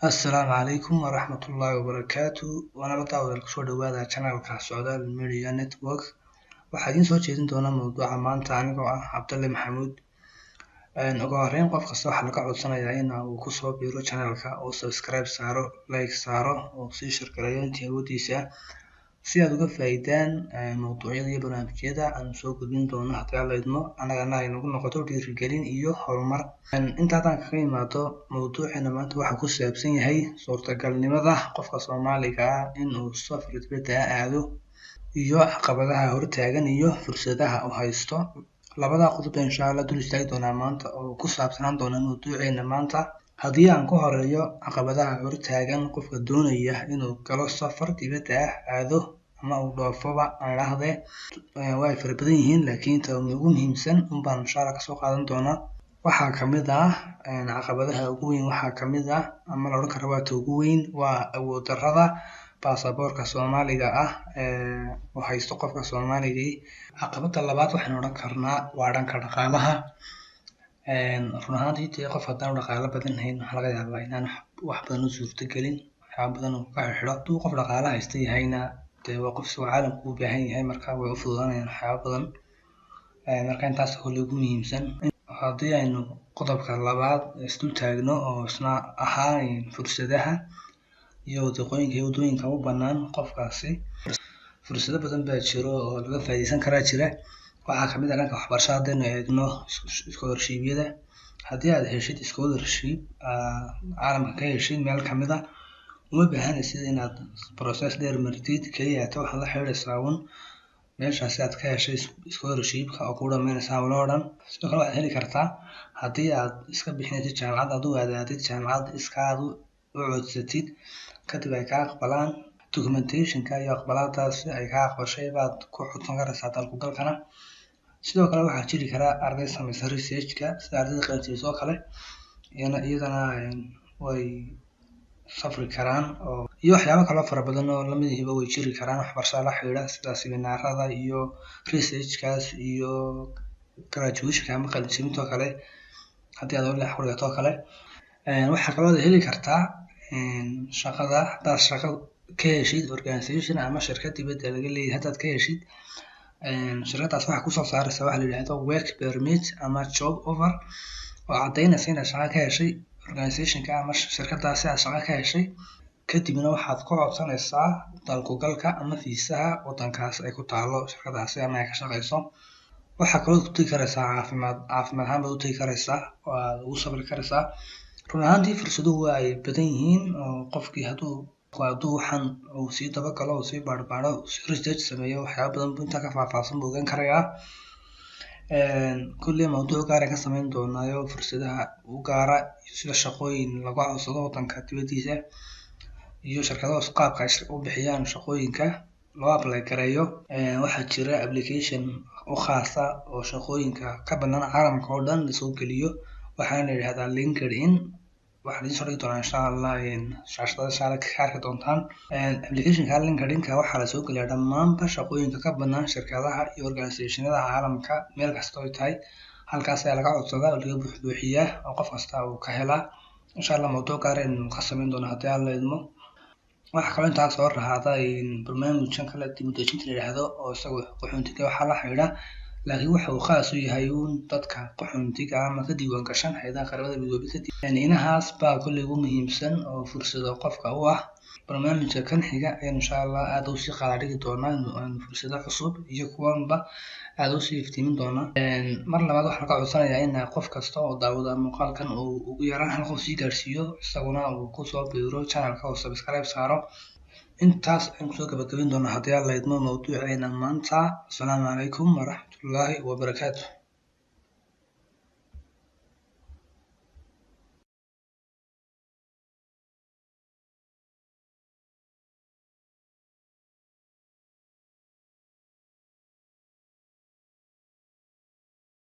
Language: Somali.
Assalaamu calaykum waraxmatullaahi wabarakaatu. Waana la daawadayaal, kusoo dhawaada channelka Socdaal Media Network. Waxaa idiin soo jeedin doona mawduuca maanta anigoo ah Cabdalle Maxamuud. Ugu horreyn, qof kasta waxaa laga codsanayaa in uu kusoo biiro channelka oo subscribe saaro, like saaro oo sii share gareeyo intii awoodiisa, si aad uga faa'iidaan mawduucyada iyo barnaamijyada aan soo gudbin doono haddii Alla idmo, annagana ay nagu noqoto dhiirigelin iyo horumar. Inta haddaan kaga imaado, mawduuceena maanta waxaa ku saabsan yahay suurtagalnimada qofka Soomaaliga ah in uu safar dibadda ah aado iyo caqabadaha hortaagan iyo fursadaha uu haysto. Labada qodob insha Allah dul istaagi doonaa maanta oo ku saabsanaan doona mawduuceena maanta. Haddii aan ku horeeyo caqabadaha hortaagan qofka doonaya inuu galo safar dibadda ah aado ama uu dhoofoba aan idhaahdee, way fara badan yihiin, laakiin ta ugu muhiimsan unbaan insha Allah kasoo qaadan doonaa. Waxaa kamid ah caqabadaha ugu weyn, waxaa kamid ah ama la odhan karo waa ta ugu weyn, waa awood darrada baasaboorka Soomaaliga ah ee uu haysto qofka Soomaaligii. Caqabada labaad waxaynu odhan karnaa waa dhanka dhaqaalaha. Run ahaantii dee qof haddaan dhaqaalo badan hayn, waxaa laga yaabaa inaan wax badan u suurtagelin, waxyaaba badan uu ka xirxidho. Hadduu qof dhaqaalo haysta yahayna, dee waa qof isagoo caalamku u baahan yahay, marka way u fududaanayaan waxyaaba badan. Marka intaas kolley ugu muhiimsan. Haddii aynu qodobka labaad isdul taagno oo isna ahaa fursadaha iyo wadiiqooyinka iyo waddooyinka u bannaan qofkaasi, fursado badan baa jiro oo laga faa'iideysan karaa jira. Waxaa kamid ah dhanka waxbarashada haddaynu eegno, scholarship-yada. Haddii aad heshid scholarship caalamka ka heshid meel kamid ah, uma baahanaysid inaad process dheer martid. Kaliya ta waxaad la xiriiraysaa uun meeshaasi aad ka heshay scholarship-ka oo kuu dhameynaysa hawlo oo dhan. Sidoo kale waxaad heli kartaa haddii aad iska bixinaysid jaamacad, adigu aad aadid jaamacad iska aad u codsatid, kadib ay kaa aqbalaan documentationka iyo aqbalaadaas ay kaa aqbashay baad ku codsan karaysaa dalku-galkana. Sidoo kale waxaa jiri kara arday sameysa research-ka, sida ardayda qalinjebisa oo kale, iyadana way safri karaan oo iyo waxyaabo kaloo fara badan oo lamid ihiba way jiri karaan waxbarashada la xiriira, sida seminaarada iyo research-kaas iyo graduation-ka ama qalinjebinta oo kale haddii aad online ku dhigato oo kale. Waxaa kaloo aad heli kartaa shaqada. Haddaad shaqo ka heshid organization ama shirkad dibadda laga leeyahay, haddaad ka heshid shirkadaas, waxaa kusoo saaraysa waxa la yidhahdo work permit ama job offer oo caddeynaysa inaad shaqo ka heshay organizationka ama shirkadaasi aad shaqo ka heshay. Kadibna waxaad ku codsanaysaa dalku-galka ama fiisaha wadankaas ay ku taalo shirkadaasi ama ay ka shaqeyso. Waxaa kaloo ku tegi karaysaa caafimaad, caafimaad ahaan baad u tegi karaysaa oo aad ugu safri karaysaa. Run ahaantii fursaduhu waa ay badan yihiin oo qofkii hadduu waxan uu sii dabagalo, uu sii baadhbaadho, research sameeyo, waxyaaba badan buu intaa ka faahfaahsan buu ogaan karayaa. Kulley mawduuc gaar ah ka sameyn doonaayo fursadaha u gaara iyo sida shaqooyin lagu codsado wadanka dibadiisa iyo shirkadaha qaabka ay u bixiyaan shaqooyinka loo apply gareeyo. Waxaa jira application u khaasa oo shaqooyinka ka banaan caalamka oo dhan lasoo geliyo, waxaana la yidhahdaa LinkedIn. Waxaan idiin soo dhigi doonaa insha Allah shaashada, insha Allah ka arki doontaan applicationka LinkedIn-ka. Waxaa lasoo geliyaa dhammaanba shaqooyinka ka banaan shirkadaha iyo organizationada caalamka meel kasta oo tahay. Halkaas ayaa laga codsadaa oo laga buuxbuuxiyaa oo qof kasta uu ka helaa. Insha Allah mawduuc gaar aynu ka sameyn doonaa haddii Alla idmo. Waxaa kaloo intaa soo raacda barnaamijkan kale dib u dejinta la yidhaahdo oo isagu qaxoontiga waxaa la xidhiidha, laakiin waxa uu khaas u yahay uun dadka qaxoontiga ama ka diiwaan gashan hay'adaha Qaramada Midoobay. Kadib inahaas baa kolley ugu muhiimsan oo fursado qofka u ah. Barnaamijka kan xiga ayaan insha Allah aad usii qaada dhigi doonaa fursado cusub iyo kuwanba aad usii iftiimin doonaa. Mar labaad waxaan ka codsanayaa in qof kasta oo daawada muuqaalkan uu ugu yaraan hal qof sii gaarsiiyo, isaguna uu kusoo biiro channelka oo subscribe saaro. Intaas ayaan kusoo gabagabayn doonaa haddii Alla idmo mawduuceena maanta. Asalaamu calaykum waraxmatullaahi wabarakaatu.